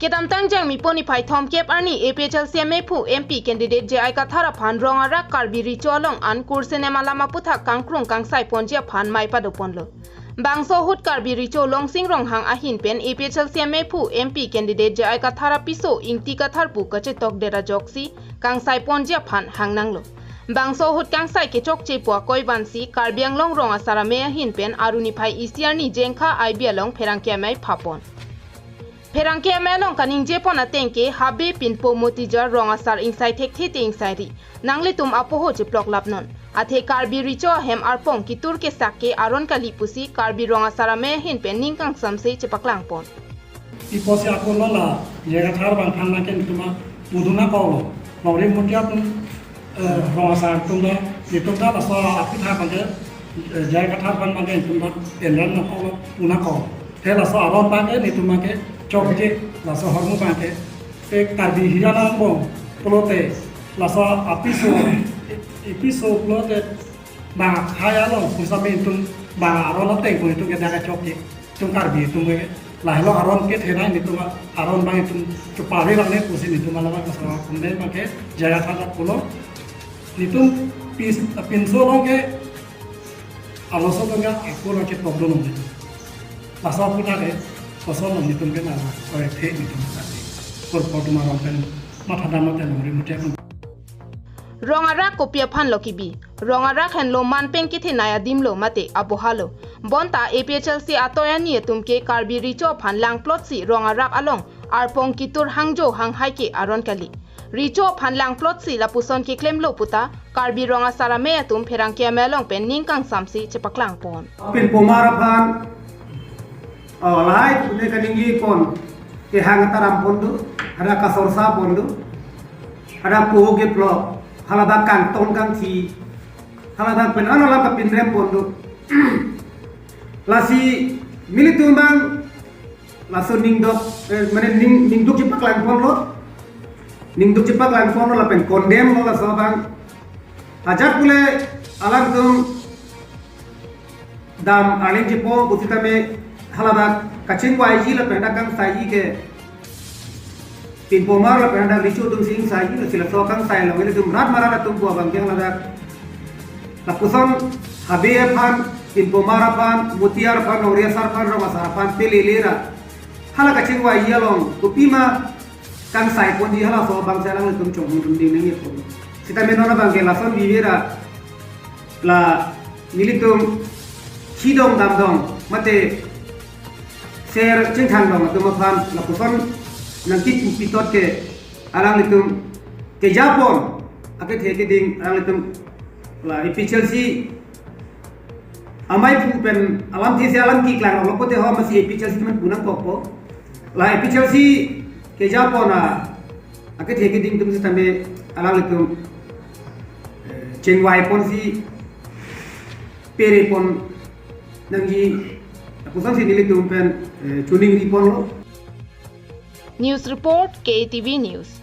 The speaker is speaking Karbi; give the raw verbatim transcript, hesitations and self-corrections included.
Kedamtang Jangmi pon niphai thomkep arni A P H L C amephu M P candidate J I Kathar aphan Rong Arak Karbi Recho along an kursenem alam aputhak kangkrung kangsai ponji aphan mai padoponlo. Bangso ahut Karbi Recho Longsing Ronghang ahin pen A P H L C amephu M P candidate J I Kathar apiso Ingti Kathar pu kachetokdet ajoksi kangsai ponji aphan hangnanglo. Bangso ahut kangsai kechokche pu akoi vansi Karbi Anglong Rong Asar Amei ahin pen Aru niphai isi arni Jengkha I B along pherangke amei phapon. Pherangke amei along kaningjepon ateng ke Habe Pinpo Motijar Rong Asar ingsai thekthe te ingsairi. Nanglitum apoho cheplok lapnon. Athe Karbi Recho ahem arpong kitur kesak ke aron kali pusi Karbi Rong Asar Amei ahin pen ning kangsamse chepaklangpon. Iposi ako nola J I Kathar abang aphan nangke nituma pudun akoklo. Longri Mutia atum, eh, Rong Asar atum do, nitum ta laso aputhak abangke, eh, J I Kathar aphan abangke nitum ta penran nangkoklo, pudun akoklo. Te laso aron abangke nitum abangke chokche, laso ahormu abangke. Te Karbi hiya nangbong pulote, laso apiso, ipiso pulote, bang akhai along, pusitame itum bang aron ateng ko itum ke dak kachokche, itum Karbi atum ke, lahelo aron kethenei nitum aron abang itum chupari lang ne pusi nitum alabang kasama kumne abangke J I Kathar ta pulo, nitum pis-, pinso along ke, aloso abangke ako nangchetokdun nong nitum. Laso aputhak ke, koson nong nitum ke nang, ore the nitum tadi. Kurpo atum aron pen, mathadam mate Longri Mutia atum. Rong Arak kopi aphanlo kibi. Rong Arak henlo manpeng kethenei adimlo mate abohalo. Bonta A P H L C atoi ani atum ke Karbi Recho aphan langplotsi Rong Arak along arpong kitur hangjo hanghai ke aron kali. Recho aphan langplotsi lapuson keklemlo puta Karbi Rong Asar Amei atum pherangke amei along pen ning kangsamse chepaklangpon. Pinpo Omar aphan, oh, lahai ne kaningjepon, kehang ataram pon do, hadak kasorsa pon do, hadak poho keplok, haladak kangton kangthi, haladak pen an alam kapinrem pon do. Lasi nelitum abang laso ningduk, eh, mane ning, ningduk chepaklangponlo. Ningduk chepaklangponlo lapen condemn lo laso abang. Ajat pule alangtum dam arleng chepo pusitame haladak kachingvaiji lapen dak kangsaiji ke Pinpo Omar lapen dak Recho atum si ingsaiji, lasi laso kangsai along ilitum rat marat atum pu abangke haladak lapuson Habe aphan, Pinpo Omar aphan, Motijar aphan, Longri Asar aphan, Rong Asar aphan pelele ra hala kachingvaiji along kopima kangsai ponji halaso abangsi alanglitum chonghong dun ding nangji pon. Sitame non abangke lason bibe ra la nelitum chidong damdong mate ser chingthangdong atum aphan lapuson nangkipu pitot ke alanglitum kejapon akethe keding alanglitum la A P H L C amei phu pen alamthe si alam keklang lo pote ho masi A P H L C atum pu nangkokpo. La A P H L C kejapon a akethe keding atum sitame alanglitum, eh, chingvai ponsi pere pon nangji lapuson si nelitum pen, eh, choningri ponlo. News report, K A T V News.